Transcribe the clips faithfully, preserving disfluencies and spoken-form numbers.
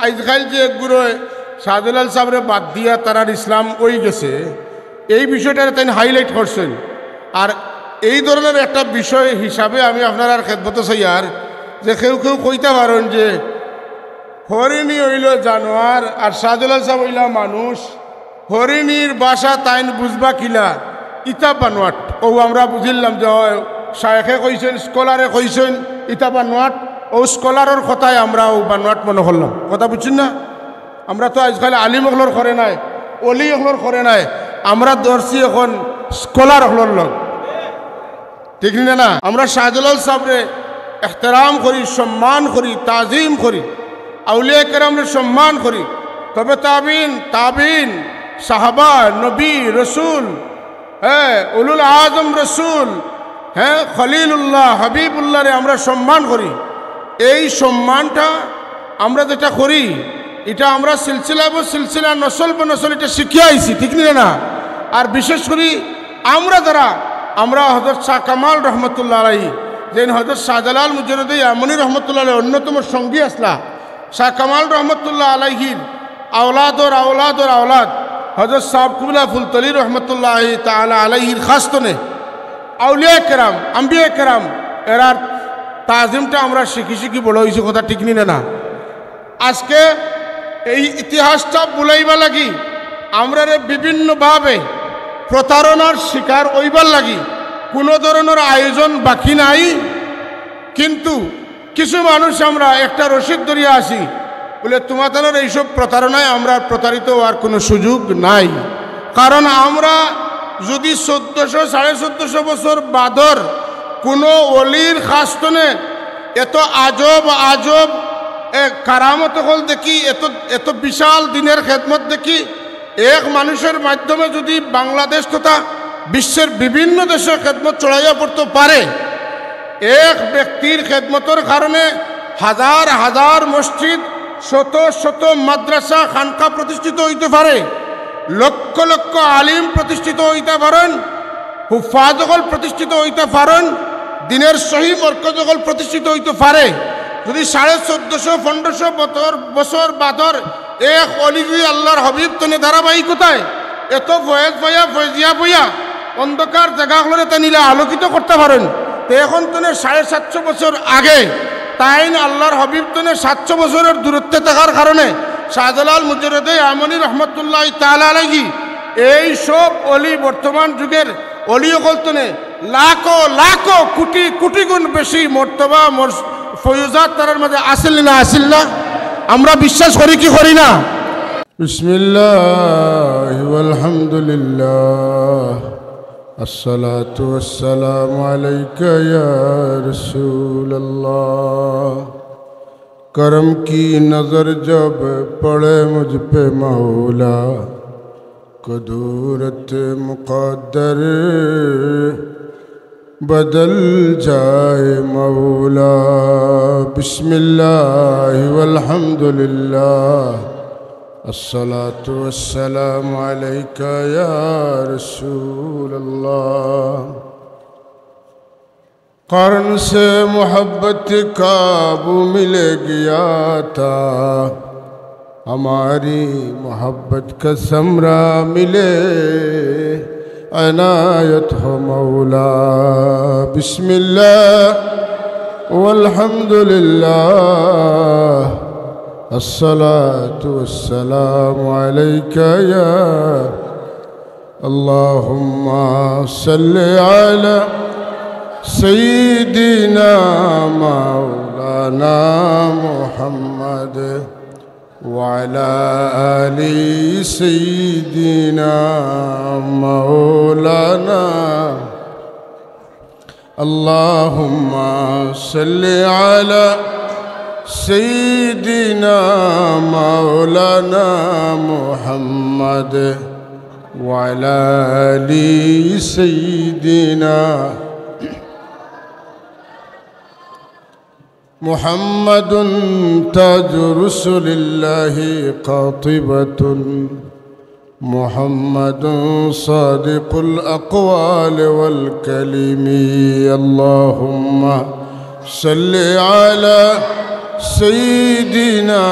আইজকাইল যে একগুলোয় শাহজালাল সাহেবরে বাদ দিয়া তারার ইসলাম অই গেছে, এই বিষয়টারে তাইন হাইলাইট করছইন। আর এই ধরনের একটা বিষয় হিসাবে আমি আপনারার খেদমতো চাইয়ার যে কেউ কেউ কইতা পারইন যে হরিণী অইলো জানোয়ার আর শাহজালাল সাহেব অইলা মানুষ, হরিণীর ভাষা তাইন বুঝবা কিলা, ইতা বানোয়াট। অউ আমরা বুঝিলাম যে অয়, শায়েখে কইছইন, স্কলারে কইছইন, ইতা বানোয়াট। অউ স্কলারর কথায় আমরা অউ বানোয়াট মনো করলাম। কথা বুঝছইন না? আমরা তো আইজকাইল আলিম অকলর করে নায়, অলি অকলর করে নায়, আমরা ধরছি অখন স্কলার অকলর লগ। ঠিক নি না? আমরা শাহজালাল সাহেবরে এহতেরাম করি, সম্মান করি, তাজিম করি, আউলিয়া কেরামরে সম্মান করি। তবে তাবিন, তাবিন, সাহাবা, নবী, রসুল, হ্যাঁ, উলুল আজম রসুল, হ্যাঁ, খলিলুল্লাহ, হাবিবুল্লাহরে আমরা সম্মান করি। এই সম্মানটা আমরা যেটা করি, ইটা আমরা সিলসিলা ব সিলসিলা, নসল ব নসল ইটা শিখিয়া আইছি, ঠিক নি না? আর বিশেষ করি আমরা যারা, আমরা হযরত শাহ কামাল রহমতুল্লাহ আলাইহি, যেইন হযরত শাহজালাল মুজাররদে ইয়ামনি রহমতুল্লাহ আলাইহির অন্যতম সঙ্গী আছলা, শাহ কামাল রহমতুল্লাহ আলাইহির আওলাদর আওলাদর আওলাদ হযরত সাহেব কুবলা ফুলতলি রহমতুল্লাহ তাআলা আলাইহির খাস্তনে আউলিয়া কেরাম, আম্বিয়া কেরাম, এরার তাজিমটা আমরা শিখি শিখি বড় অইছি, কথা ঠিক নি না? আজকে এই ইতিহাসটা ভুলাইবার লাগি, আমরারে বিভিন্নভাবে প্রতারণার শিকার অইবার লাগি কোনো ধরনের আয়োজন বাকি নাই। কিন্তু কিছু মানুষ আমরা একটা রশিদ ধরিয়া আছি, বলে, "তুমাতানর এইসব প্রতারণায় আমরা প্রতারিত অওয়ার কোনো সুযোগ নাই।" কারণ আমরা যদি চোদ্দশো, সাড়ে চোদ্দশো বছর বাদর কোনো অলির খাস্তনে এত আজব আজব, এ, কারামত অকল দেখি, এত, এত বিশাল দিনের খেদমত দেখি, এক মানুষের মাধ্যমে যদি বাংলাদেশ তথা বিশ্বের বিভিন্ন দেশে খেদমত ছড়াইয়া পড়তে পারে, এক ব্যক্তির খেদমতর কারণে হাজার হাজার মসজিদ, শত শত মাদ্রাসা, খানকা প্রতিষ্ঠিত অইতে পারে, লক্ষ লক্ষ আলিম প্রতিষ্ঠিত অইতা পারইন, হুফাজ অকল প্রতিষ্ঠিত অইতা পারইন, দিনের সহি মরকজ অকল প্রতিষ্ঠিত অইতে পারে। যদি সাড়ে চোদ্দশো, পনেরোশো বছর, বছর বাদর এক অলি যদি আল্লাহর হাবিব তনে ধারাবাহিকতায় এত ফয়েজ পাইয়া, ফয়েজিয়া পাইয়া, অন্ধকার জাগা অকলরে তাইন ইলা আলোকিত করতা পারইন, তে অখন তনে সাড়ে সাতশো বছর আগে তাইন আল্লাহর হাবিব তনে সাতশো বছরের দূরত্বে থাকার কারণে শাহজালাল মুজাররদে ইয়ামনি রহমতুল্লাহ তাআলা আলাইহি এই সব অলি, বর্তমান যুগের অলি অকল তনে লাখো লাখো কোটি কোটি গুণ বেশি মর্তবা, মর-, ফয়ুজাত তারার মাঝে আছিল না, আছিল না? আমরা বিশ্বাস করি কি করি না? بسم الله والحمد لله، الصلاة والسلام عليك يا رسول الله۔ کرم کی نظر جب پڑے مجھ پہ مولا، قدورت مقدر بدل جائے مولا۔ بسم اللہ والحمد للہ، الصلاة والسلام علیک یا رسول اللہ۔ قرن سے محبت کا بو ملے گیا تھا، ہماری محبت کا ثمرہ ملے عنایت ہو مولا۔ بسم اللہ والحمد للہ، الصلاة والسلام علیک یا اللهم صل على سيدنا مولانا محمد وعلى آل سيدنا مولانا۔ اللهم صل على سيدنا مولانا محمد وعلى آل سيدنا محمد تاج رسل الله قاطبة، محمد صادق الأقوال والكلم۔ اللهم صل على سيدنا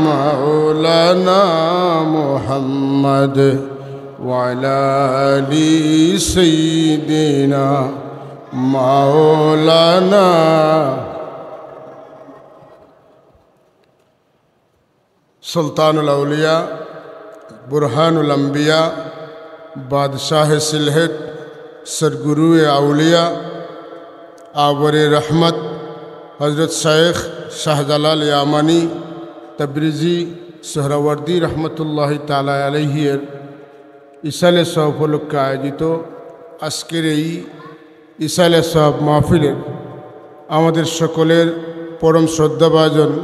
مولانا محمد وعلى آل سيدنا مولانا। সুলতানুল আউলিয়া, বুরহানুল আম্বিয়া, বাদশাহে সিলহেট, সরগুরুয়ে আউলিয়া, আবরে রহমত, হযরত শেখ শাহজালাল ইয়ামানি তবরিজি সোহরাওয়ার্দী রহমতুল্লাহি তাআলা আলাইহির ইসালে সওয়াব উপলক্ষে আয়োজিত আজকের এই ইসালে সওয়াব মাহফিলের আমাদের সকলের পরম শ্রদ্ধাভাজন,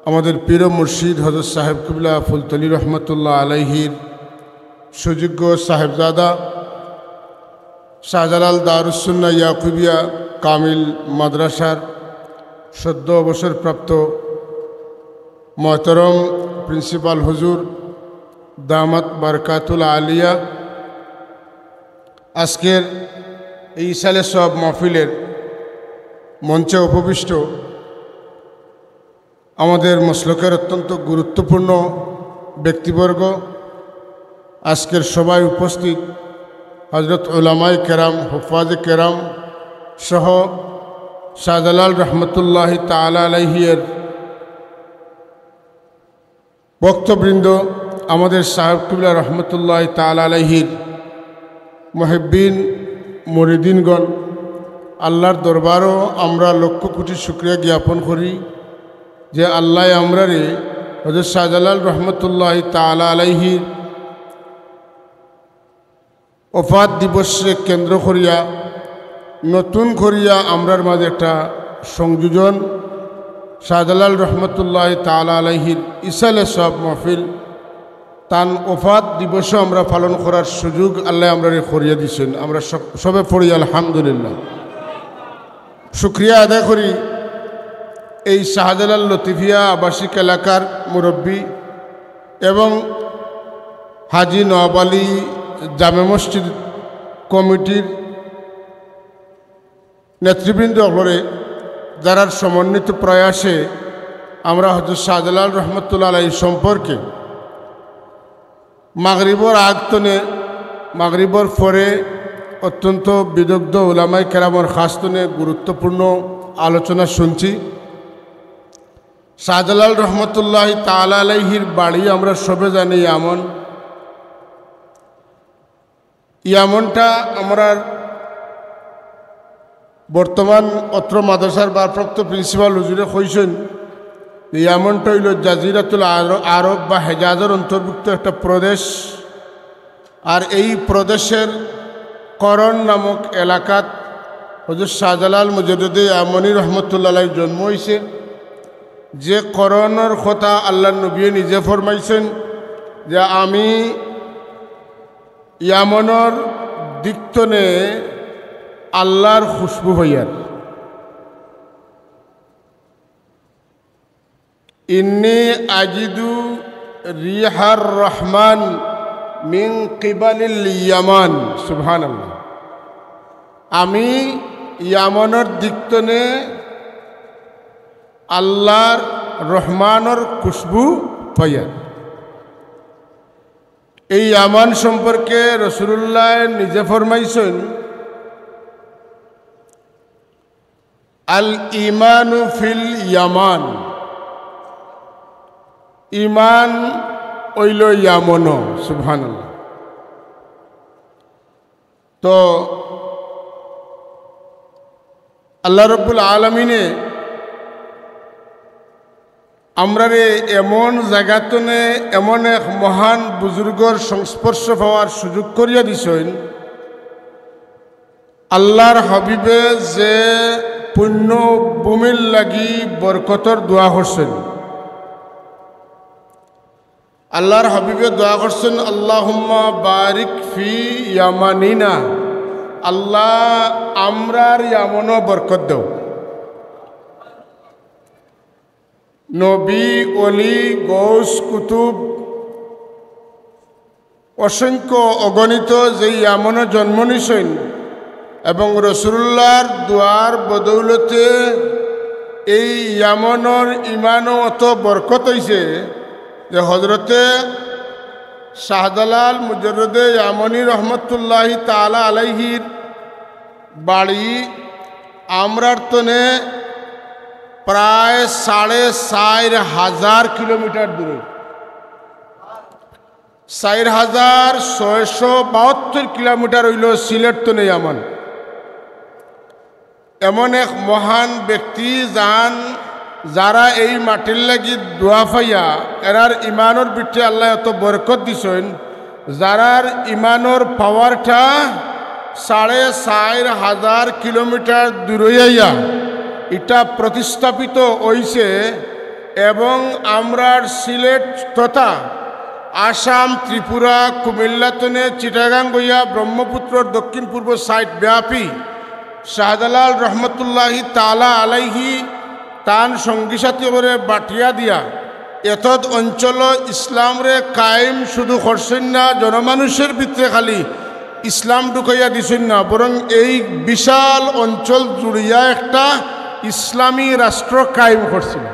আমাদের পীর ও মুর্শিদ হযরত সাহেব কিবলা ফুলতলি রহমতুল্লাহ আলাইহির সুযোগ্য সাহেবজাদা, শাহজালাল দারুস সুন্নাহ ইয়াকুবিয়া কামিল মাদ্রাসার সদ্য অবসরপ্রাপ্ত মহতরম প্রিন্সিপাল হুজুর দামাত বারকাতুল আলিয়া, আজকের এই ইসালে সওয়াব মাহফিলের মঞ্চে উপবিষ্ট আমাদের মসলকের অত্যন্ত গুরুত্বপূর্ণ ব্যক্তিবর্গ, আজকের সভায় উপস্থিত হযরত উলামায়ে কেরাম, হুফফাজে কেরাম সহ শাহজালাল রহমতুল্লাহি তাআলা আলাইহির ভক্তবৃন্দ, আমাদের সাহেব কিবলা রহমতুল্লাহ তাআলা আলাইহির মুহিব্বিন, মুরিদিনগণ, আল্লাহর দরবারও আমরা লক্ষ কোটি শুকরিয়া জ্ঞাপন করি যে আল্লাহ আমরারে হযরত শাহজালাল রহমতুল্লাহ তাআলা আলাইহির ওফাত দিবসরে কেন্দ্র করিয়া নতুন করিয়া আমরার মাঝে একটা সংযোজন, শাহজালাল রহমতুল্লাহ তাআলা আলাইহির ইসালে সওয়াব মাহফিল, তান ওফাত দিবসও আমরা পালন করার সুযোগ আল্লাহ আমরারে করিয়া দিছেন। আমরা সব-, সবে পড়ি আলহামদুলিল্লাহ। শুকরিয়া আদায় করি এই শাহজালাল লতিফিয়া আবাসিক এলাকার মুরব্বী এবং হাজী নওয়াব আলী জামে মসজিদ কমিটির নেতৃবৃন্দ অকলরে, যারার সমন্বিত প্রয়াসে আমরা হযরত শাহজালাল রহমতুল্লাহ আলাইহি সম্পর্কে মাগরিবর আগ তনে, মাগরিবর পরে অত্যন্ত বিদগ্ধ উলামায়ে কেরামর কাছ তনে গুরুত্বপূর্ণ আলোচনা শুনছি। শাহজালাল রহমতুল্লাহ তাআলা আলাইহির বাড়ি আমরা সবে জানি ইয়ামন। ইয়ামনটা আমরার বর্তমান অত্র মাদ্রাসার ভারপ্রাপ্ত প্রিন্সিপাল হুজুরে কইছেন যে ইয়ামনটা অইলো জাজিরাতুল আর-, আরব বা হেজাজর অন্তর্ভুক্ত একটা প্রদেশ। আর এই প্রদেশের করন নামক এলাকাত হযরত শাহজালাল মুজাদ্দিদে ইয়ামনি রহমতুল্লাহ আলাইহির জন্ম অইছে। যে করনর কথা আল্লাহর নবীয়ে নিজে ফরমাইছেন যে আমি ইয়ামনর দিক তনে আল্লাহর খুশবু পাইয়ার। ইন্নি আজিদু রিহার রহমান মিন কিবালিল ইয়ামান। সুবহানাল্লাহ। আমি ইয়ামনর দিক তনে আল্লাহর রহমানর খুশবু পাইয়ার। এই ইয়ামান সম্পর্কে রাসূলুল্লাহ নিজে ফরমাইছেন, "আল ইমানু ফিল ইয়ামান।" ইমান অইলো ইয়ামনো। সুবহানাল্লাহ। তো আল্লাহ রব্বুল আলামিনে আমরারে এমন জাগা তনে এমন এক মহান বুজুর্গর সংস্পর্শ পাওয়ার সুযোগ করিয়া দিছইন। আল্লাহর হাবিবে যে পুণ্য ভূমির লাগি বরকতর দোয়া করছেন, আল্লাহর হাবিবে দোয়া করছেন, "আল্লাহুম্মা বারিক ফি ইয়ামানিনা।" আল্লাহ, আমরার ইয়ামনো বরকত দেও। নবী, অলি, গৌস, কুতুব, অসংখ্য অগণিত যে ইয়ামনো জন্ম নিছইন এবং রাসূলুল্লাহর দোয়ার বদৌলতে এই ইয়ামনর ইমানো অত বরকত অইছে যে হজরতে শাহজালাল মুজররদে ইয়ামনি রহমতুল্লাহি তাআলা আলাইহির বাড়ি আমরার তনে প্রায় সাড়ে চাইর হাজার কিলোমিটার দূরে। চাইর হাজার ছয়শো বাহাত্তর কিলোমিটার অইলো সিলেট তনে ইয়ামন। এমন এক মহান ব্যক্তি যান, যারা এই মাটির লাগি দোয়া পাইয়া, এরার ইমানর ভিতরে আল্লায় অত বরকত দিছইন, যারার ইমানর পাওয়ারটা সাড়ে চাইর হাজার কিলোমিটার দূরে আইয়া ইটা প্রতিস্থাপিত অইছে। এবং আমরার সিলেট তথা আসাম, ত্রিপুরা, কুমিল্লা তনে চিটাগাং অইয়া ব্রহ্মপুত্রর দক্ষিণ পূর্ব সাইড ব্যাপী শাহজালাল রহমতুল্লাহি তাআলা আলাইহি তান সঙ্গী সাথী করে বাটিয়া দিয়া এতদ অঞ্চল ইসলামরে কায়েম শুধু করছইন না, জনমানুষের ভিতরে খালি ইসলাম ঢুকাইয়া দিছইন না, বরং এই বিশাল অঞ্চল জুড়িয়া একটা ইসলামী রাষ্ট্র কায়েম করছিল।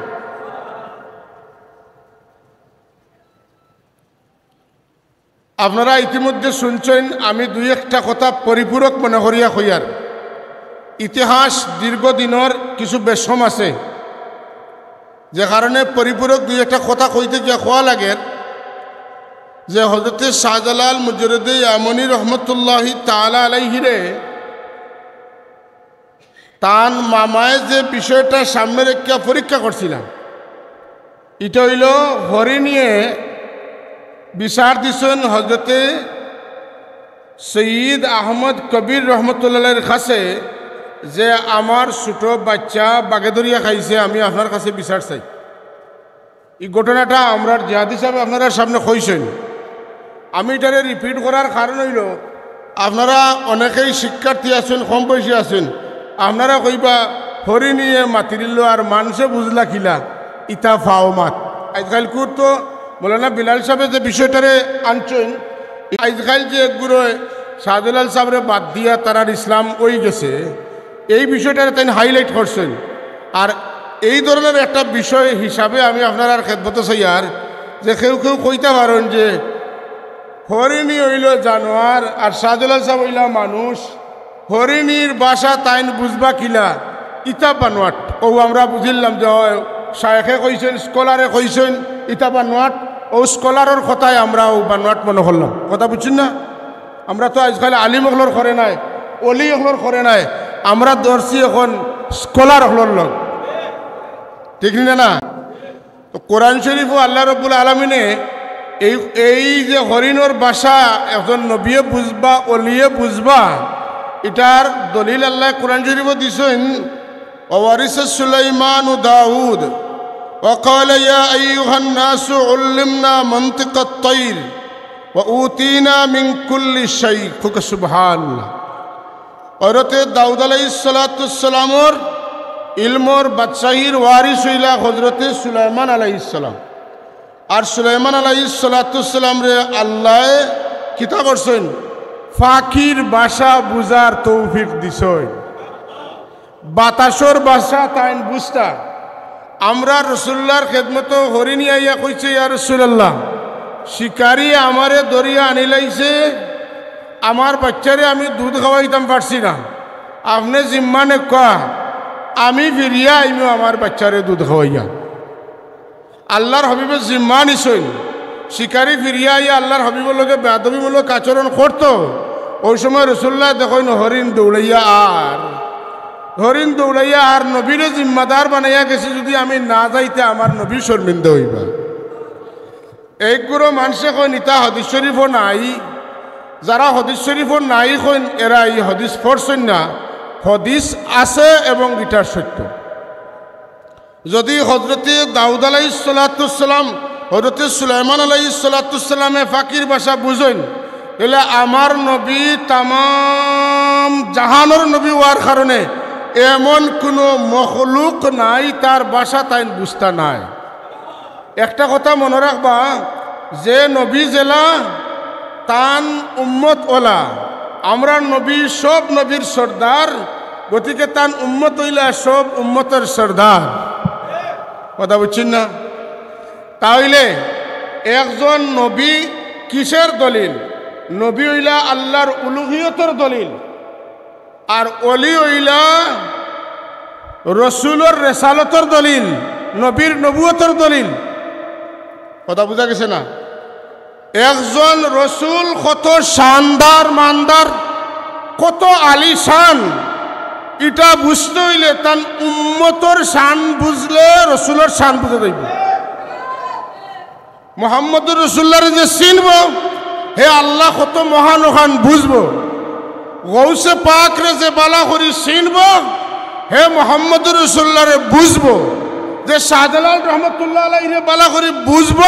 আপনারা ইতিমধ্যে শুনছইন, আমি দুই একটা কথা পরিপূরক মনে করিয়া কইয়ার। ইতিহাস দীর্ঘদিনর কিছু বেশম আছে, যে কারণে পরিপূরক দুই একটা কথা কইতে গিয়া কওয়া লাগের যে হজরতে শাহজালাল মুজররদে ইয়ামনি রহমতুল্লাহি তাআলা আলাইহিরে তান মামায় যে বিষয়টা সামনে রেখিয়া পরীক্ষা করছিলা, ইটা অইলো হরিণীয়ে বিচার দিছইন হজরতে সৈয়দ আহমদ কবির রহমতুল্লাহর কাছে যে আমার ছোট বাচ্চা বাঘে ধরিয়া খাইছে, আমি আপনার কাছে বিচার চাই। এই ঘটনাটা আমরার জিহাদি সাহেব আপনারার সামনে কইছইন। আমি ইটারে রিপিট করার কারণ অইলো, আপনারা অনেকেই শিক্ষার্থী আছইন, কম বয়সী আছইন, আপনারা কইবা, "হরিণীয়ে মাতিরিল আর মানষে বুঝলা কিলা, ইতা ফাও মাত।" আইজকাইল কুর তো মৌলানা বিলাল সাহেবে যে বিষয়টারে আনছইন, আইজকাইল যে একগুলো শাহজালাল সাহেবরে বাদ দিয়া তারার ইসলাম অই গেছে, এই বিষয়টারে তাইন হাইলাইট করছইন। আর এই ধরনের একটা বিষয় হিসাবে আমি আপনারার খেদমতো চাইয়ার যে কেউ কেউ কইতা পারইন যে হরিণী অইলো জানোয়ার আর শাহজালাল সাহেব অইলা মানুষ, হরিণীর ভাষা তাইন বুঝবা কিলা, ইতা বানোয়াট। অউ আমরা বুঝিলাম যে অয় শায়েখে কইছইন, স্কলারে কইছইন, ইতা বানোয়াট। অউ স্কলারর কথায় আমরা অউ বানোয়াট মনে করলাম। কথা বুঝছইন না? আমরা তো আইজকাইল আলিম অকলর করে নায়, অলি অকলর করে নায়, আমরা ধরছি অখন স্কলার অকলর লগ, ঠিক নি না? না, তো কোরআন শরীফও আল্লাহ রব্বুল আলামিনে এই, এই যে হরিণর ভাষা একজন নবিয়ে বুঝবা, অলিয়ে বুঝবা, ইটার দলিল আল্লায় কোরআন শরীফও দিছইন। وورث سليمان داود وقال يا أيها الناس علمنا منطق الطير وأوتينا من كل شيء। খুব সুবহানাল্লাহ। হজরতে দাউদ আলাইহিস সালাতু ওয়াস সালামর ইলমর বাদশাহীর ওয়ারিস অইলা হজরতে সুলাইমান আলাইহিস সালাম। আর সুলাইমান আলাইহিস সালাতু ওয়াস সালামরে আল্লায় কিতা করছইন? পাখির ভাষা বুঝার তৌফিক দিছইন। বাতাসর ভাষা তাইন বুঝতা। আমরা রসুল্লাহর খেদমতো হরিণী আইয়া কইছে, "ইয়া রাসূলুল্লাহ, শিকারি আমারে ধরিয়া আনিলাইছে, আমার বাচ্চারে আমি দুধ খাওয়াইতাম পারছি না, আপনে জিম্মা নেউক্কা, আমি ফিরিয়া আইমু আমার বাচ্চারে দুধ খাওয়াইয়া।" আল্লাহর হাবিবে জিম্মা নিছইন, শিকারি ফিরিয়া আইয়া আল্লাহর হাবিবর লগে বেয়াদবিমূলক আচরণ করতো, অউ সময় রসুল্লাহ দেখইন হরিণ দৌড়াইয়া আর, হরিণ দৌড়াইয়া আর, নবীরে জিম্মাদার বানাইয়া গেছি, যুদি আমি না যাইতে আমার নবী শর্মিন্দা অইবা। একগুলো মানষে কইন ইতা হাদিস শরীফও নাই, যারা হাদিস শরীফও নাই কইন এরা ই হাদিস পড়ছইন না, হাদিস আছে এবং ইটা সত্য। যুদি হজরতে দাউদ আলাইহিস সালাতু ওয়াস সালাম, হজরতে সুলাইমান আলাইহিস সালাতু ওয়াস সালামে পাখির ভাষা বুঝইন, তাইলে আমার নবী তামাম জাহানর নবী অওয়ার কারণে এমন কুনু মখলুক নাই তার ভাষা তাইন বুঝতা নায়। একটা কথা মনো রাখবা, যে নবী যেলা তান উম্মত অলা, আমরার নবী সব নবীর সর্দার, গতিকে তান উম্মত অইলা সব উম্মতর সর্দার। কথা বুঝছইন না? তা অইলে একজন নবী কিসের দলিল? নবী অইলা আল্লাহর উলুহিয়তর দলিল, আর অলি অইলা রসুলর রেসালতর দলিল, নবীর নবুয়তর দলিল। কথা বুঝা গেছে না? একজন রসুল কত শানদার মানদার, কত আলিশান, ইটা বুঝতে অইলে তান উম্মতর শান বুঝলে রসুলর শান বুঝা যাইব। মোহাম্মদুর রসুল্লাহরে যে চিনব, হে আল্লাহ কত মহান অখান বুঝব। গৌসে পাকরে যে বালা করি চিনব, হে মোহাম্মদুর রসুল্লাহরে বুঝব। যে শাহজালাল রহমতুল্লাহ আলাইহিরে বালা করি বুঝব,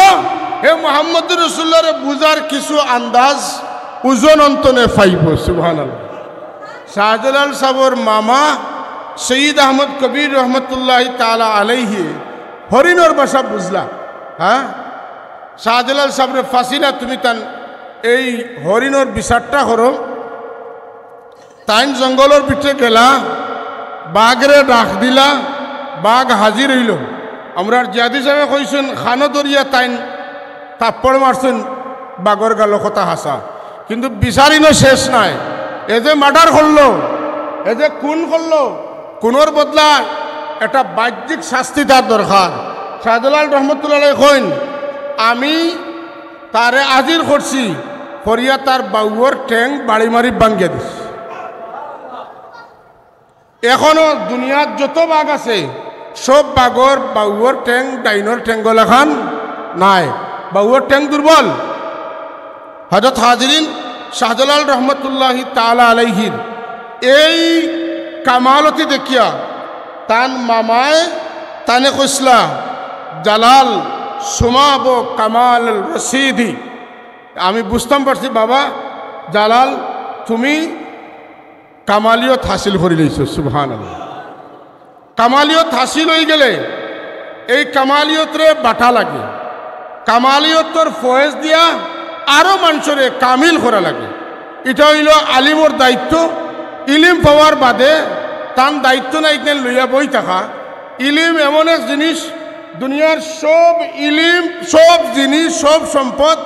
হে মোহাম্মদুর রসুল্লাহরে বুঝার কিছু আন্দাজ ওজন অন্তনে পাইব। সুবহানাল্লাহ। শাহজালাল সাবর মামা সৈয়দ আহমদ কবির রহমতুল্লাহ তাআলা আলাইহি হরিণর ভাষা বুঝলা। হ্যাঁ, শাহজালাল সাবরে ফাঁসিলা, তুমি তান এই হরিণর বিচারটা করো। তাইন জঙ্গলর ভিতরে গেলা, বাঘরে ডাক দিলা, বাঘ হাজির অইল। আমরার জিয়াদি সাবে কইছইন, খানো ধরিয়া তাইন থাপ্পড় মারছইন, বাঘর গালো, কথা হাছা। কিন্তু বিচার ইনো শেষ নাই। এ যে মার্ডার করলো, এ যে খুন করলো, খুনর বদলা একটা বাহ্যিক শাস্তি তার দরকার। শাহজালাল রহমতুল্লাহ আলাইহি কইন, আমি তারে হাজির করছি, করিয়া তার বাউর ঠেং বাড়ি মারি ভাঙ্গিয়া দিছি। এখনো দুনিয়াত যত বাঘ আছে, সব বাঘর বাউর ঠেং ডাইনর ঠেঙ্গ লাখান নাই, বাউর ঠেং দুর্বল। হযরত হাজিরিন, শাহজালাল রহমতুল্লাহি তাআলা আলাইহির এই কামালতি দেখিয়া তান মামায় তানে কইছলা, "জালাল, সুমাবো কামাল রশিদি।" আমি বুঝতাম পারছি, বাবা জালাল, তুমি কামালিয়ত হাসিল করি লইছো। সুবহানাল্লাহ। কামালিয়ত হাসিল অই গেলে এই কামালিয়তরে বাটা লাগে, কামালিয়তর ফয়েজ দিয়া আরো মানষরে কামিল করা লাগে। ইটা অইল আলিমর দায়িত্ব। ইলিম পাওয়ার বাদে তান দায়িত্ব নাই, ইখান লইয়া বই থাকা। ইলিম এমন এক জিনিস, দুনিয়ার সব ইলিম, সব জিনিস, সব সম্পদ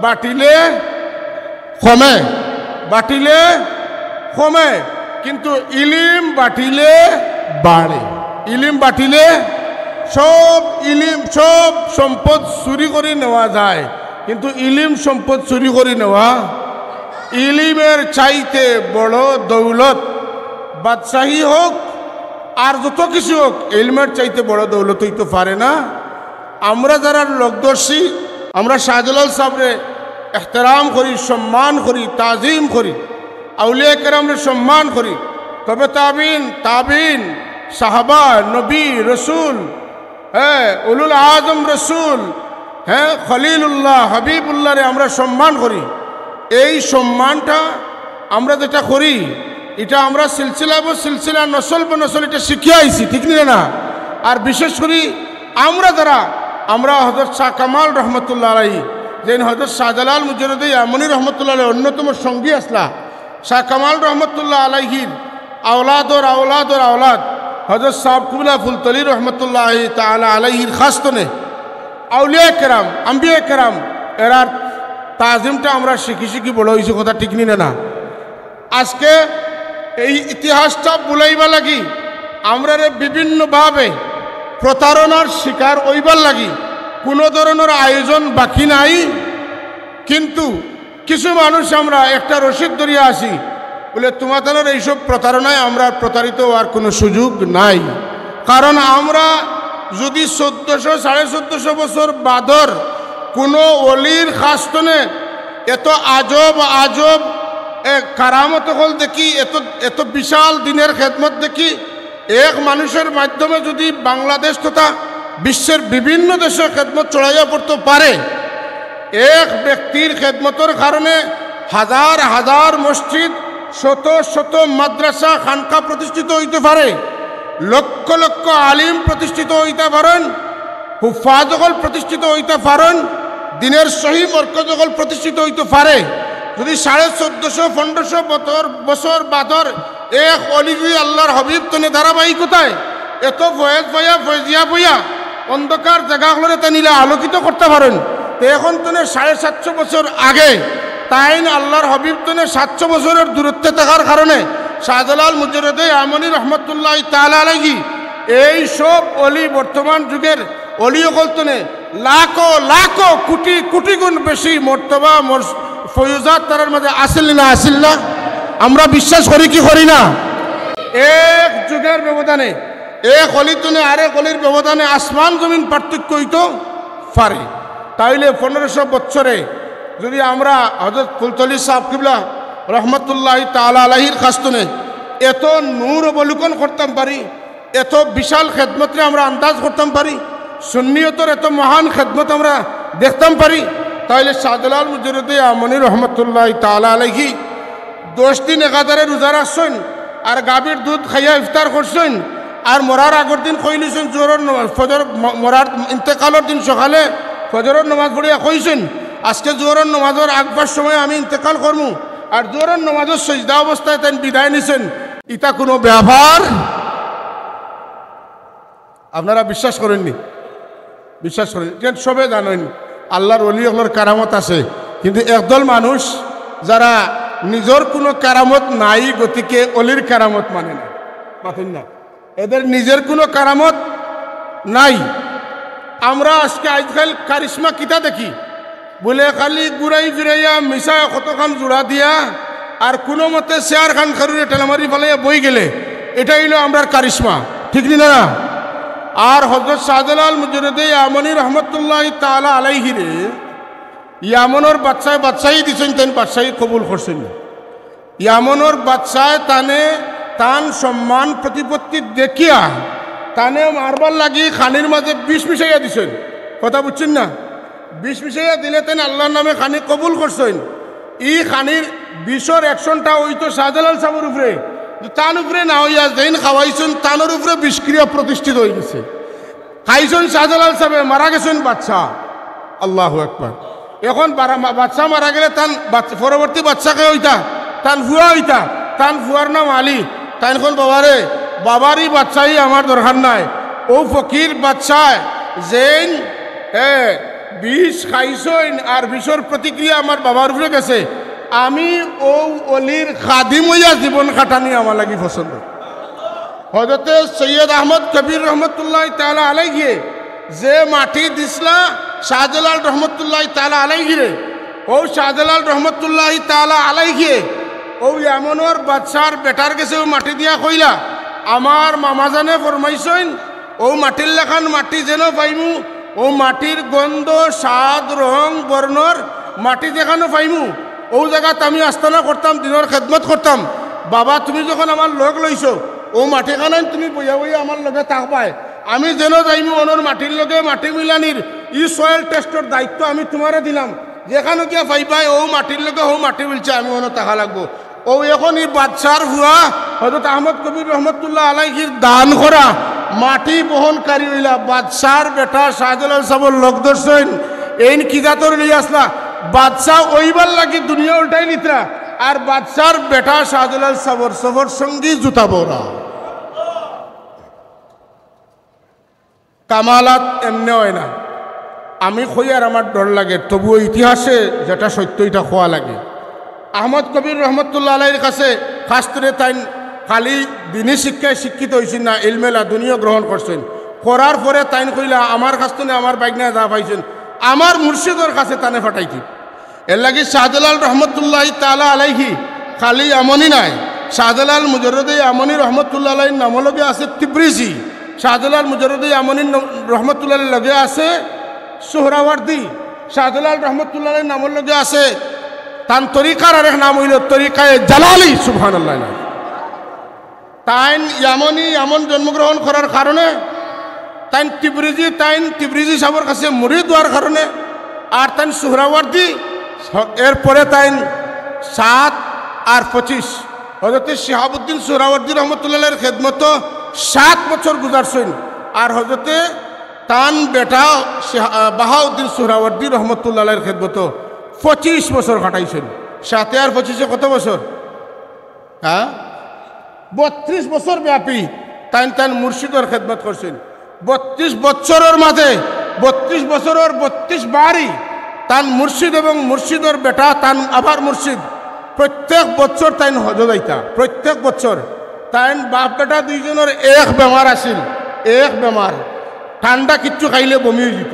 বাটিলে কমে, বাটিলে কমে, কিন্তু ইলিম বাটিলে বাড়ে। ইলিম বাটিলে সব ইলিম, সব সম্পদ চুরি করি নেওয়া যায়, কিন্তু ইলিম সম্পদ চুরি করি নেওয়া, ইলিমের চাইতে বড় দৌলত, বাদশাহী হোক আর যত কিছু হোক, ইলমের চাইতে বড় দৌলত অইতো পারে না। আমরা যারা লোকদর্শী, আমরা শাহজালাল সাবরে এহতেরাম করি, সম্মান করি, তাজিম করি, আউলিয়া কেরামরে সম্মান করি, তবে তাবিন, তাবিন, সাহাবা, নবী, রসুল, হ্যাঁ, উলুল আজম রসুল, হ্যাঁ, খলিলুল্লাহ, হাবিবুল্লাহরে আমরা সম্মান করি। এই সম্মানটা আমরা যেটা করি, ইটা আমরা সিলসিলা ব সিলসিলা, নসল ব নসল ইটা শিখিয়া আইছি, ঠিক নি না? আর বিশেষ করি আমরা যারা, আমরা হযরত শাহ কামাল রহমতুল্লাহ আলাইহি, যেইন হযরত শাহজালাল মুজাররদে ইয়ামনি রহমতুল্লাহ আলাইহি অন্যতম সঙ্গী আছলা, শাহ কামাল রহমতুল্লাহ আলাইহির আওলাদর আওলাদর আওলাদ হযরত সাব কুবলা ফুলতলি রহমতুল্লাহ তাআলা আলাইহির খাস্তনে আউলিয়া কেরাম, আম্বিয়া কেরাম, এরার তাজিমটা আমরা শিখি শিখি বড় অইছি, কথা ঠিক নি না? আজকে এই ইতিহাসটা ভুলাইবার লাগি আমরারে বিভিন্নভাবে প্রতারণার শিকার অইবার লাগি কোনো ধরনের আয়োজন বাকি নাই। কিন্তু কিছু মানুষ আমরা একটা রশিদ ধরিয়া আছি, বলে, "তুমাতানর এইসব প্রতারণায় আমরা প্রতারিত অওয়ার কোনো সুযোগ নাই।" কারণ আমরা যদি চোদ্দশো, সাড়ে চোদ্দশো বছর বাদর কোনো অলির খাস্তনে এত আজব আজব, এ, কারামত অকল দেখি, এত, এত বিশাল দিনের খেদমত দেখি, এক মানুষের মাধ্যমে যদি বাংলাদেশ তথা বিশ্বের বিভিন্ন দেশে খেদমত ছড়াইয়া পড়তে পারে, এক ব্যক্তির খেদমতর কারণে হাজার হাজার মসজিদ, শত শত মাদ্রাসা, খানকা প্রতিষ্ঠিত অইতে পারে, লক্ষ লক্ষ আলিম প্রতিষ্ঠিত অইতে পারেন, হুফাজ অকল প্রতিষ্ঠিত অইতে পারেন, দিনের সহি মরকজ অকল প্রতিষ্ঠিত অইতে পারে। যদি সাড়ে চোদ্দশো, পনেরোশো বছর, বছর বাদর এক অলি যদি আল্লাহর হাবিব তনে ধারাবাহিকতায় এত ফয়েজ পাইয়া, ফয়েজিয়া পাইয়া, অন্ধকার জাগাগুলোরে তাইন ইলা আলোকিত করতা পারইন। তে এখন তনে সাড়ে সাতশো বছর আগে তাইন আল্লাহর হাবিব তনে সাতশো বছরর দূরত্বে থাকার কারণে শাহজালাল মুজাররদে ইয়ামনি রহমতুল্লাহি তাআলা আলাইহি এই সব অলি, বর্তমান যুগর অলি অকল তনে লাখো লাখো কোটি কোটি গুণ বেশি মর্তবা মর-, ফয়ুজাত তারার মাঝে আছিল না, আছিল না? আমরা বিশ্বাস করি কি করি না? এক যুগর ব্যবধানে, এক অলি তনে আরেক অলির ব্যবধানে আসমান জমিন পার্থক্য অইতো পারে। তাইলে পনেরোশো বছরে যদি আমরা হযরত ফুলতলি সাহেব কিবলা রহমতুল্লাহি তাআলা আলাইহির কাছ তনে এত নূর অবলোকন করতাম পারি, এত বিশাল খেদমতরে আমরা আন্দাজ করতাম পারি, সুন্নিয়তর এত মহান খেদমত আমরা দেখতাম পারি, তাইলে শাহজালাল মুজাররদে ইয়ামনি রহমতুল্লাহি তাআলা আলাইহি দশ দিন একাধারে রোজা রাখছইন, আর গাভীর দুধ খাইয়া ইফতার করছইন, আর মরার আগর দিন কইলিছইন জোহরর নমাজ, ফজর ম-, মরার ইন্তেকালর দিন সকালে ফজরর নমাজ পড়িয়া কইছইন, "আজকে জোহরর নমাজর আগবার সময় আমি ইন্তেকাল করমু।" আর জোহরর নমাজর সজদা অবস্থায় তাইন বিদায় নিছইন। ইটা কোনো ব্যাপার? আপনারা বিশ্বাস করইন নি? বিশ্বাস করইন, যেন সবে জানইন আল্লাহর অলি অকলর কারামত আছে, কিন্তু একদল মানুষ যারা নিজর কোনো কারামত নাই, গতিকে অলির কারামত মানে না, মাতইন না, এদের নিজর কোনো কারামত নাই। আমরা আজকে আজকাল কারিশমা কিতা দেখি, বুলে খালি ঘুরাই ফিরাইয়া মিছা কতখান জোড়া দিয়া আর কোনো মতে চেয়ার খান খারুরে ঠেলামারি ফালাইয়া বই গেলে, এটা অইলো আমরার কারিশমা, ঠিক নি না? আর হযরত শাহজালাল মুজাররদে ইয়ামনি রহমতুল্লাহি তাআলা আলাইহিরে ইয়ামনর বাদশায় বাদশাহী দিছইন, তাইন বাদশাহী কবুল করছইন না। ইয়ামনর বাদশায় তানে তান সম্মান প্রতিপত্তি দেখিয়া তানে মারবার লাগি খানির মাঝে বিষ মিশাইয়া দিছইন। কথা বুঝছইন না? বিষ মিশাইয়া দিলে তাইন আল্লাহর নামে খানি কবুল করছইন। ই খানির বিষর actionটা অইতো শাহজালাল সাবর উপরে, তান উপরে না অইয়া যেইন খাওয়াইছইন তানর উপরে বিষক্রিয়া প্রতিষ্ঠিত অইগেছে। খাইছইন শাহজালাল সাবে, মারা গেছইন বাদশা। আল্লাহু আকবার। এখন বারা-, মা-, বাদশা মারা গেলে তান বাদ-, পরবর্তী বাদশা কে অইতা? তান ফুয়া অইতা। তান ফুয়ার নাম আলী। তাইন কইন, "বাবারে, বাবারই বাদশাহী আমার দরকার নাই।" অউ ফকির বাদশায় যেইন, এ, বিষ খাইছইন আর বিষর প্রতিক্রিয়া আমার বাবার উপরে গেছে, আমি অউ অলির খাদিম অইয়া জীবন কাটানি আমার লাগি পছন্দ। হযরতে সৈয়দ আহমদ কবির রহমতুল্লাহি তাআলা আলাইহি যে মাটি দিছলা শাহজালাল রহমতুল্লাহি তাআলা আলাইহিরে, অউ শাহজালাল রহমতুল্লাহি তাআলা আলাইহি অউ ইয়ামনর বাদশার বেটার গেছে অউ মাটি দিয়া কইলা, "আমার মামাজানে ফরমাইছইন, অউ মাটির লাখান মাটি যেন পাইমু, অউ মাটির গন্ধ, স্বাদ, রং, বর্ণর মাটি যেখানো পাইমু, অউ জাগাত আমি আস্তানা করতাম, দিনর খেদমত করতাম। বাবা, তুমি যখন আমার লগ লইছো, অউ মাটিখানাইন তুমি বইয়া বইয়া আমার লগে থাকবায়। আমি যেন যাইমু, অনর মাটির লগে মাটি মিলানির ই soil testর দায়িত্ব আমি তুমারে দিলাম। যেখানো গিয়া পাইবায়, অউ মাটির লগে অউ মাটি মিলছে, আমি অনো থাকা লাগবো।" অউ এখন ই বাদশার ফুয়া হযরত আহমদ কবির রহমতুল্লাহ আলাইহির দান করা মাটি বহনকারী অইলা। বাদশার বেটা শাহজালাল সাবর লগ ধরছইন, এইন কি জাতর লই আসলা? বাদশা অইবার লাগি দুনিয়া উল্টাই নিতরা, আর বাদশার বেটা শাহজালাল সাবর সফর সঙ্গী জুতা বওরা। কামালাত এমনে অয় না। আমি কইয়ার আমার ডর লাগে, তবুও ইতিহাসে যেটা সত্য, ইটা কওয়া লাগে। আহমদ কবির রহমতুল্লাহ আলাইহির কাছে খাস করে তাইন খালি দিনী শিক্ষায় শিক্ষিত অইছইন না, ইলমে লাদুনিও গ্রহণ করছইন। করার পরে তাইন কইলা, "আমার কাছ তনে আমার বাইগনায় যা পাইছইন, আমার মুর্শিদর কাছে তানে ফাটাইতি।" এরলাগি শাহজালাল রহমতুল্লাহি তাআলা আলাইহি খালি ইয়ামনি নায়, শাহজালাল মুজাররদে ইয়ামনি রহমতুল্লাহ আলাইহির নামর লগে আছে তিব্রিজি, শাহজালাল মুজাররদে ইয়ামনি ন-, রহমতুল্লাহ আলাইহির লগে আছে সুহরাওয়ার্দী, শাহজালাল রহমতুল্লাহ আলাইহির নামর লগে আছে তান তরিকার আরেক নাম অইলো তরিকায়ে জালালি। সুবহানাল্লাহ। তাইন ইয়ামনি, ইয়ামন জন্মগ্রহণ করার কারণে, তাইন তিব্রিজি, তাইন তিব্রিজি সাবর কাছে মুরিদ অওয়ার কারণে, আর তাইন সুহরাওয়ার্দী, এরপরে তাইন সাত আর পঁচিশ। হযরতে শিহাবুদ্দিন সুহরাওয়ার্দী রহমতুল্লাহ আলাইহির খেদমতো সাত বছর গুজারছইন, আর হযরতে তান বেটা শিহা-, বাহাউদ্দিন সুহরাওয়ার্দী রহমতুল্লাহ আলাইহির খেদমতো পঁচিশ বছর কাটাইছইন। সাতে আর পঁচিশে কত বছর? হ্যাঁ, বত্রিশ বছর ব্যাপী তাইন তান মুর্শিদর খেদমত করছইন। বত্রিশ বছরর মাঝে, বত্রিশ বছরর বত্রিশ বারই তান মুর্শিদ এবং মুর্শিদর বেটা তান আবার মুর্শিদ, প্রত্যেক বছর তাইন হজো যাইতা, প্রত্যেক বছর। তাইন বাপ বেটা দুইজনর এক বেমার আছিল, এক বেমার, ঠান্ডা কিচ্ছু খাইলে বমি অইযিত,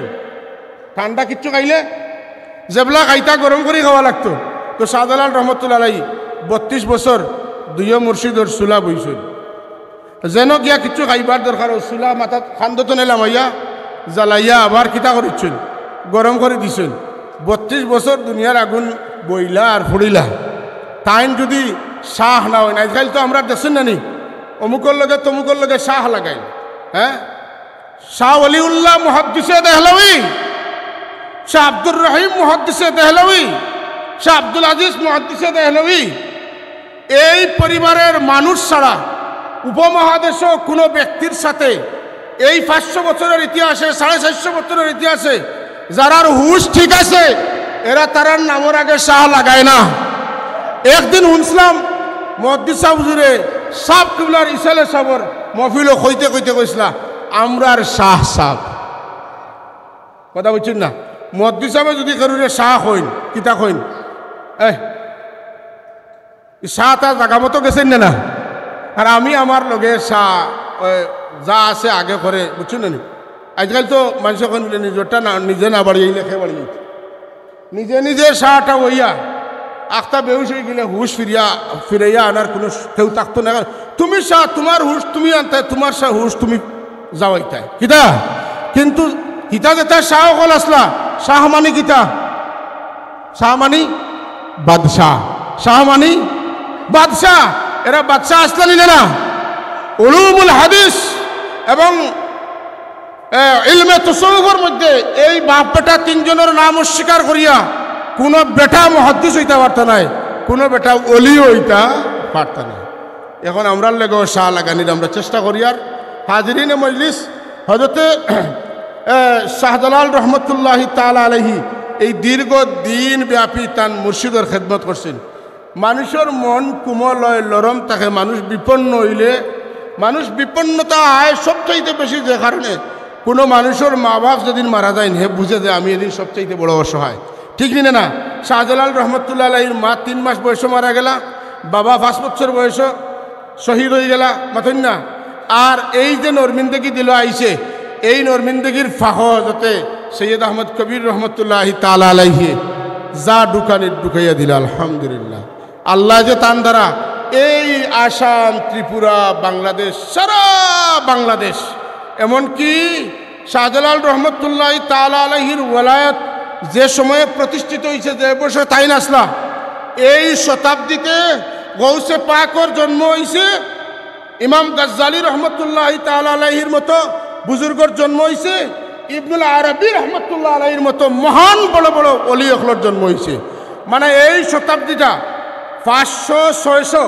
ঠান্ডা কিচ্ছু খাইলে যেবলা খাইতা গরম করি খাওয়া লাগতো। তো শাহজালাল রহমতুল্লাহ আলাই বত্রিশ বছর দুইও মুর্শিদর চুলা বইছইন, যেন গিয়া কিচ্ছু খাইবার দরকার, অউ চুলা মাথাত খান্দতনে লামাইয়া জ্বালাইয়া আবার কিতা করিছইন, গরম করি দিছইন। বত্রিশ বছর দুনিয়ার আগুন বইলা আর ফুড়িলা। তাইন যুদি শাহ না অইন, আইজকাইল তো আমরা দেখছইন না নি, অমুকর লগে তমুকর লগে শাহ লাগাইল, হ্যাঁ, শাহ ওলিউল্লাহ মুহাদ্দিসে দেহলভী, শাহ আব্দুর রহিম মুহাদ্দিসে দেহলভী, শাহ আব্দুল আজিজ মুহাদ্দিসে দেহলভী, এই পরিবারের মানুষ ছাড়া উপমহাদেশও কোনো ব্যক্তির সাথে এই পাঁচশো বছরের ইতিহাসে, সাড়ে চারশো বছরের ইতিহাসে যারার হুশ ঠিক আছে, এরা তারার নামর আগে শাহ লাগায় না। একদিন হুনছিলাম মুহাদ্দিস সাহেব হুজুরে সাব কিবলার ইসালে সাবর মহফিলো কইতে কইতে কইছলা, "আমরার শাহ সাব।" কথা বুঝছইন না? মুহাদ্দিস সাহেবে যুদি কেউরে শাহ কইন, কিতা কইন? এই, ই শাহ তা জাগা মতো গেছইন না, না? আর আমি আমার লগে শাহ, ওই, যা আছে আগে করে, বুঝছইন না নি? আইজকাইল তো মানষে কইন বুলে নিজরটা না, নিজে না বাড়িয়াইলে কে বাড়িয়াইতো? নিজে নিজে শাহটা অইয়া আখতা বেহুশ অইগেলে হুশ ফিরিয়া, ফিরাইয়া আনার কুনু কেউ থাকতো না। তুমি শাহ, তুমার হুশ তুমি আনতায়, তুমার শাহ হুশ তুমি যাওয়াইতায়। কিতা? কিন্তু হিতা যেতা শাহ অকল আছলা, শাহ মানি কিতা? শাহ মানি বাদশাহ। শাহ মানি বাদশাহ। এরা বাদশাহ আছলা নি না? উলুমুল হাদিস এবং এ, ইলমে তসৌফর মধ্যে এই বাপ বেটা তিনজনর নাম অস্বীকার করিয়া কুনু বেটা মুহাদ্দিস অইতা পারতা নায়, কুনু বেটা ওলিও অইতা পারতা নায়। এখন আমরার লগেও শাহ লাগানির আমরা চেষ্টা করিয়ার। হাজিরিনে মজলিস, হজরতে, এ, শাহজালাল রহমতুল্লাহি তাআলা আলাইহি এই দীর্ঘ দিন ব্যাপী তান মুর্শিদর খেদমত করছইন। মানুষর মন কুমল অয়, লরম থাকে। মানুষ বিপন্ন অইলে, মানুষ বিপন্নতা অয় সবচাইতে বেশি যে কারণে, কুনু মানুষর মা বাপ যেদিন মারা যাইন, হে বুঝে যে আমি এদিন সবচাইতে বড় অসহায়। ঠিক নি না? শাহজালাল রহমতুল্লাহ আলাইহির মা তিন মাস বয়সে মারা গেলা, বাবা পাঁচ বছর বয়সে শহীদ অইগেলা, মাতইন না? আর এই যে নরমিন্দেগি দিল আইছে, এই নরমিন্দেগির ফাঁকো হজরতে সৈয়দ আহমদ কবির রহমতুল্লাহি তাআলা আলাইহি যা ঢুকানির ঢুকাইয়া দিলা, আলহামদুলিল্লাহ। আল্লায় যে তান দ্বারা এই আসাম, ত্রিপুরা, বাংলাদেশ, সারা বাংলাদেশ, এমনকি শাহজালাল রহমতুল্লাহি তাআলা আলাইহির ওয়ালায়াত যে সময়ে প্রতিষ্ঠিত অইছে, যে বয়সে তাইন আছলা, এই শতাব্দীতে গৌসে পাকর জন্ম অইছে, ইমাম গাজ্জালী রহমতুল্লাহি তাআলা আলাইহির মতো বুজুর্গর জন্ম অইছে, ইবনুল আরবি রহমতুল্লাহ আলাইহির মতো মহান বড় বড় ওলি অকলর জন্ম অইছে। মানে এই শতাব্দীটা পাঁচশো, ছয়শো,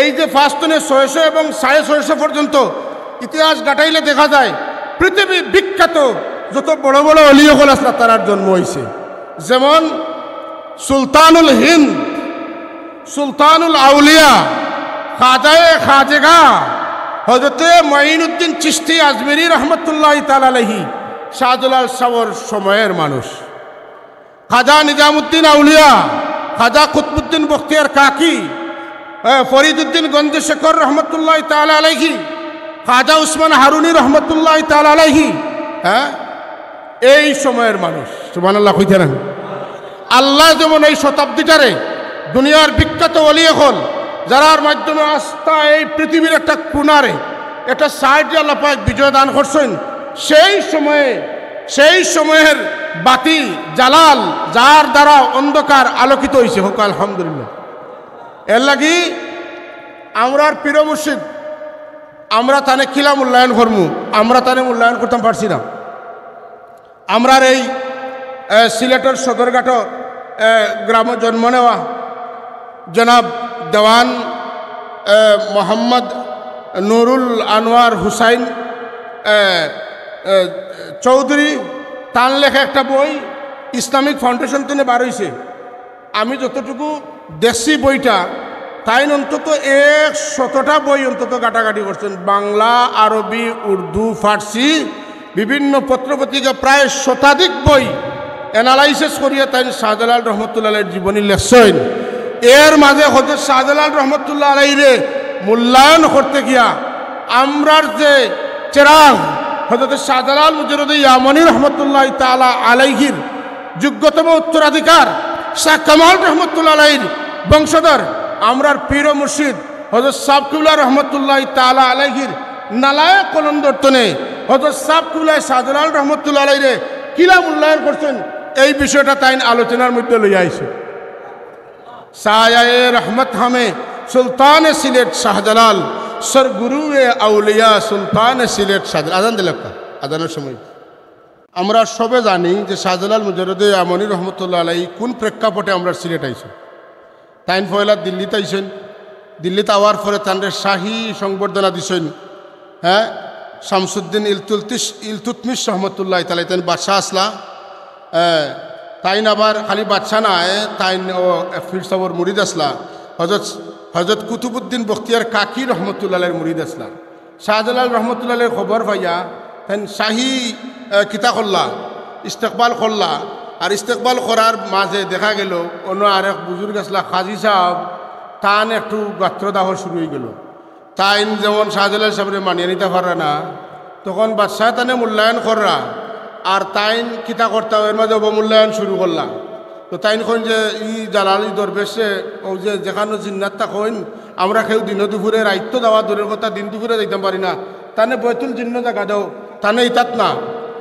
এই যে পাঁচ তনে ছয়শো এবং সাড়ে ছয়শো পর্যন্ত ইতিহাস ঘাটাইলে দেখা যায় পৃথিবী বিখ্যাত যত বড় বড় ওলি অকল আছলা তারার জন্ম অইছে। যেমন সুলতানুল হিন্দ, সুলতানুল আউলিয়া, খাজায়ে খাজেগা, হজরতে মঈনুদ্দিন চিশতি আজমিরি রহমতুল্লাহি তাআলা আলাইহি, শাহজালাল সাবর সময়ের মানুষ। খাজা নিজামুদ্দিন আউলিয়া, খাজা কুতবুদ্দিন বখতিয়ার কাকি, এ, ফরিদুদ্দিন গঞ্জে শেখর রহমতুল্লাহি তাআলা আলাইহি, খাজা উসমান হারুনি রহমতুল্লাহি তাআলা আলাইহি, হ্যাঁ, এই সময়ের মানুষ। সুবহানাল্লাহ কইতা না? আল্লায় যেমন এই শতাব্দীটারে দুনিয়ার বিখ্যাত ওলি অকল, যারার মাধ্যমে আস্তা এই পৃথিবীর একটা কোণারে, একটা সাইডে আল্লাহ পাক বিজয় দান করছইন, সেই সময়ে, সেই সময়ের বাতি জালাল, যার দ্বারা অন্ধকার আলোকিত অইছে, কউক্কা আলহামদুলিল্লাহ। এরলাগি আমরার পীর মুর্শিদ, আমরা তানে কিলা মূল্যায়ন করমু? আমরা তানে মূল্যায়ন করতাম পারছি না। আমরার এই, এ, সিলেটর সদরঘাটর, এ, গ্রামো জন্ম নেওয়া জনাব দেওয়ান, এ, মোহাম্মদ নুরুল আনোয়ার হুসাইন, এ, এ, চৌধুরী, তান লেখা একটা বই ইসলামিক ফাউন্ডেশন তনে বার অইছে। আমি যতটুকু দেখছি বইটা, তাইন অন্তত এক শতটা বই অন্তত ঘাটাঘাটি করছইন, বাংলা, আরবি, উর্দু, ফার্সি, বিভিন্ন পত্রপত্রিকা প্রায় শতাধিক বই analysis করিয়া তাইন শাহজালাল রহমতুল্লাহ আলাইহির জীবনী লেখছইন। এর মাঝে হযরত শাহজালাল রহমতুল্লাহ আলাইহিরে মূল্যায়ন করতে গিয়া আমরার যে চেরাগ হযরত শাহজালাল মুজাররদে ইয়ামনি রহমতুল্লাহ তাআলা আলাইহির যোগ্যতম উত্তরাধিকার শাহ কামাল রহমতুল্লাহ আলাইহির বংশধর আমরার পীর ও মুর্শিদ হযরত সাব কিবলা রহমতুল্লাহ তাআলা আলাইহির নালায়েক কলন্দর তনে হযরত সাব কিবলায় শাহজালাল রহমতুল্লাহ আলাইহিরে কিলা মূল্যায়ন করছইন, এই বিষয়টা তাইন আলোচনার মধ্যে লইয়া আইছইন। সায়ায়ে রহমত হামে সুলতান সিলেট শাহজালাল, সরগুরুয়ে আউলিয়া সুলতান সিলেট শাহজালাল। আজান দিলে একটা, আজানের সময়। আমরা সবে জানি যে শাহজালাল মুজাররদে ইয়ামনি রহমতুল্লাহ আলাইহি কোন প্রেক্ষাপটে আমরার সিলেট আইছইন। তাইন পয়লা দিল্লিত আইছইন, দিল্লিত আওয়ার পরে তানরে শাহী সংবর্ধনা দিছইন। হ্যাঁ, শামসুদ্দিন ইলতুলতিস-, ইলতুতমিশ রহমতুল্লাহ তাআলা, তাইন বাদশাহ আছলা। হ্যাঁ, তাইন আবার খালি বাদশাহ নায়, তাইন ও পীর সাবর মুরিদ আছলা। হযরত, হযরত কুতুবুদ্দিন বখতিয়ার কাকি রহমতুল্লাহ আলাইহির মুরিদ আছলা। শাহজালাল রহমতুল্লাহ আলাইহির খবর পাইয়া তাইন শাহী, আহ, কিতা করলা, ইস্তেকবাল করলা। আর ইস্তেকবাল করার মাঝে দেখা গেল অন্য আরেক বুজুর্গ আছলা কাজী সাব, তান একটু গাত্রদাহ শুরু অইগেল। তাইন যেমন শাহজালাল সাবরে মানিয়া নিতা পাররা না, তখন বাদশায় তানে মূল্যায়ন কররা, আর তাইন কিতা করতা, এর মাঝে অবমূল্যায়ন শুরু করলা। তো তাইন কইন যে, "ই জালালি দরবেশে, ও যে যেখানো জিন্নাত থাকইন, আমরা কেউ দিন দুপুরে, রাইত তো যাওয়া দূরের কথা, দিন দুপুরে যাইতাম পারি না, তানে বয়তুল জিন্ন জাগা দেও, তানে ইতাত না।"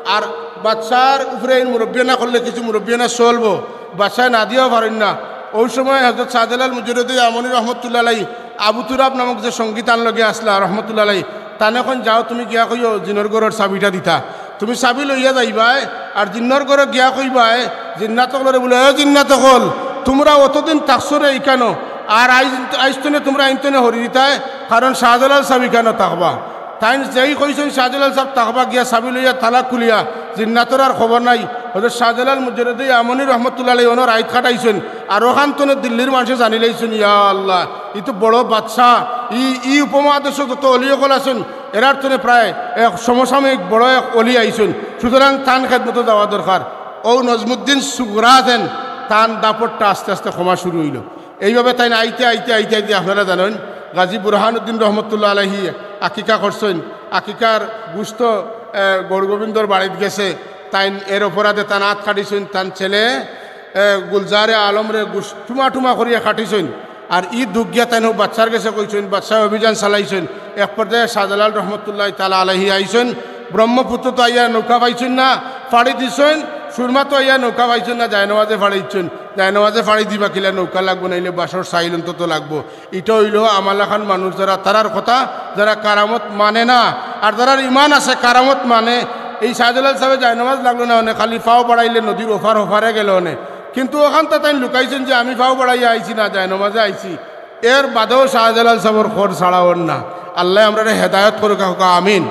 আর বাদশার উপরে এই মুরব্বিয়ানা করলে কিছু মুরব্বিয়ানা চলবো, বাদশায় না দিয়াও পারইন না। ওই সময় হযরত শাহজালাল মুজাররদে ইয়ামনি রহমতুল্লাহ আলাইহি, আবু তুরাব নামক যে সঙ্গী তান লগে আছলা রহমতুল্লাহ আলাইহি, তানে কইন, "যাও, তুমি গিয়া কইও জিনর ঘরর চাবিটা দিতা, তুমি চাবি লইয়া যাইবায়, আর জিনর ঘরো গিয়া কইবায়, জিন্নাত অকলরে বুলে, 'এ জিন্নাত অকল, তুমরা অতদিন থাকছো রে ইখানো, আর আইজ, আইজ তনে তুমরা ইন তনে হরি দিতায়, কারণ শাহজালাল সাব ইখানো থাকবা।'" তাইন যেই কইছইন শাহজালাল সাব থাকবা, গিয়া চাবি লইয়া তালা খুলিয়া জিন্নাতর আর খবর নাই। হযরত শাহজালাল মুজাররদে ইয়ামনি রহমতুল্লাহ আলাইহি অনো রাইত কাটাইছইন, আর ওখান তনে দিল্লির মানষে জানিলাইছইন, ইয়া আল্লাহ, ই তো বড় বাদশাহ, ই, ই উপমহাদেশো যত অলি অকল আছইন, এরার তনে প্রায় এক সমসাময়িক বড় এক অলি আইছইন, সুতরাং তান খেদমতো যাওয়া দরকার। ও নজমুদ্দিন সুগরা যেন তান দাপটটা আস্তে আস্তে কমা শুরু অইল। এইভাবে তাইন আইতে আইতে আইতে আইতে আপনারা জানইন, গাজী বুরহানুদ্দিন রহমতুল্লাহ আলাইহি আকিকা করছইন। আকিকার গুস্ত, এ, গৌরগোবিন্দর বাড়িত গেছে, তাইন এর অপরাধে তান আত কাটিছইন, তান ছেলে, এ, গুলজারে আলমরে গুস-, টুমা টুমা করিয়া কাটিছইন। আর ই দুখ গিয়া তাইন বাদশার গেছে কইছইন, বাদশায় অভিযান চালাইছইন। এক পর্যায়ে শাহজালাল রহমতুল্লাহ তাআলা আলাইহি আইছইন, ব্রহ্মপুত্র তো আইয়া নৌকা পাইছইন না, ফাড়ি দিছইন, সুরমা তো আইয়া নৌকা পাইছইন না, জায়নমাজে ফাড়ি দিছইন। জায়নমাজে ফাড়ি দিবা কিলা, নৌকা লাগবো, নাইলে বাঁশর চাইল অন্তত লাগবো। ইটা অইলো আমার লাখান মানুষ যারা তারার কথা, যারা কারামত মানে না, আর যারার ইমান আছে কারামত মানে। এই শাহজালাল সাবে জায়নমাজ লাগলো না অনে, খালি ফাও বাড়াইলে নদীর ওপার ওপারে গেল অনে। কিন্তু ওখান তো তাইন লুকাইছইন যে আমি ফাও বাড়াইয়া আইছি না, জায়নমাজে আইছি। এর বাদেও শাহজালাল সাবর খোঁজ ছাড়া অর না। আল্লায় আমরারে হেদায়ত করুক, কউক্কা আমিন।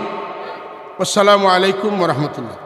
আসসালামু আলাইকুম ওয়া রাহমাতুল্লাহ।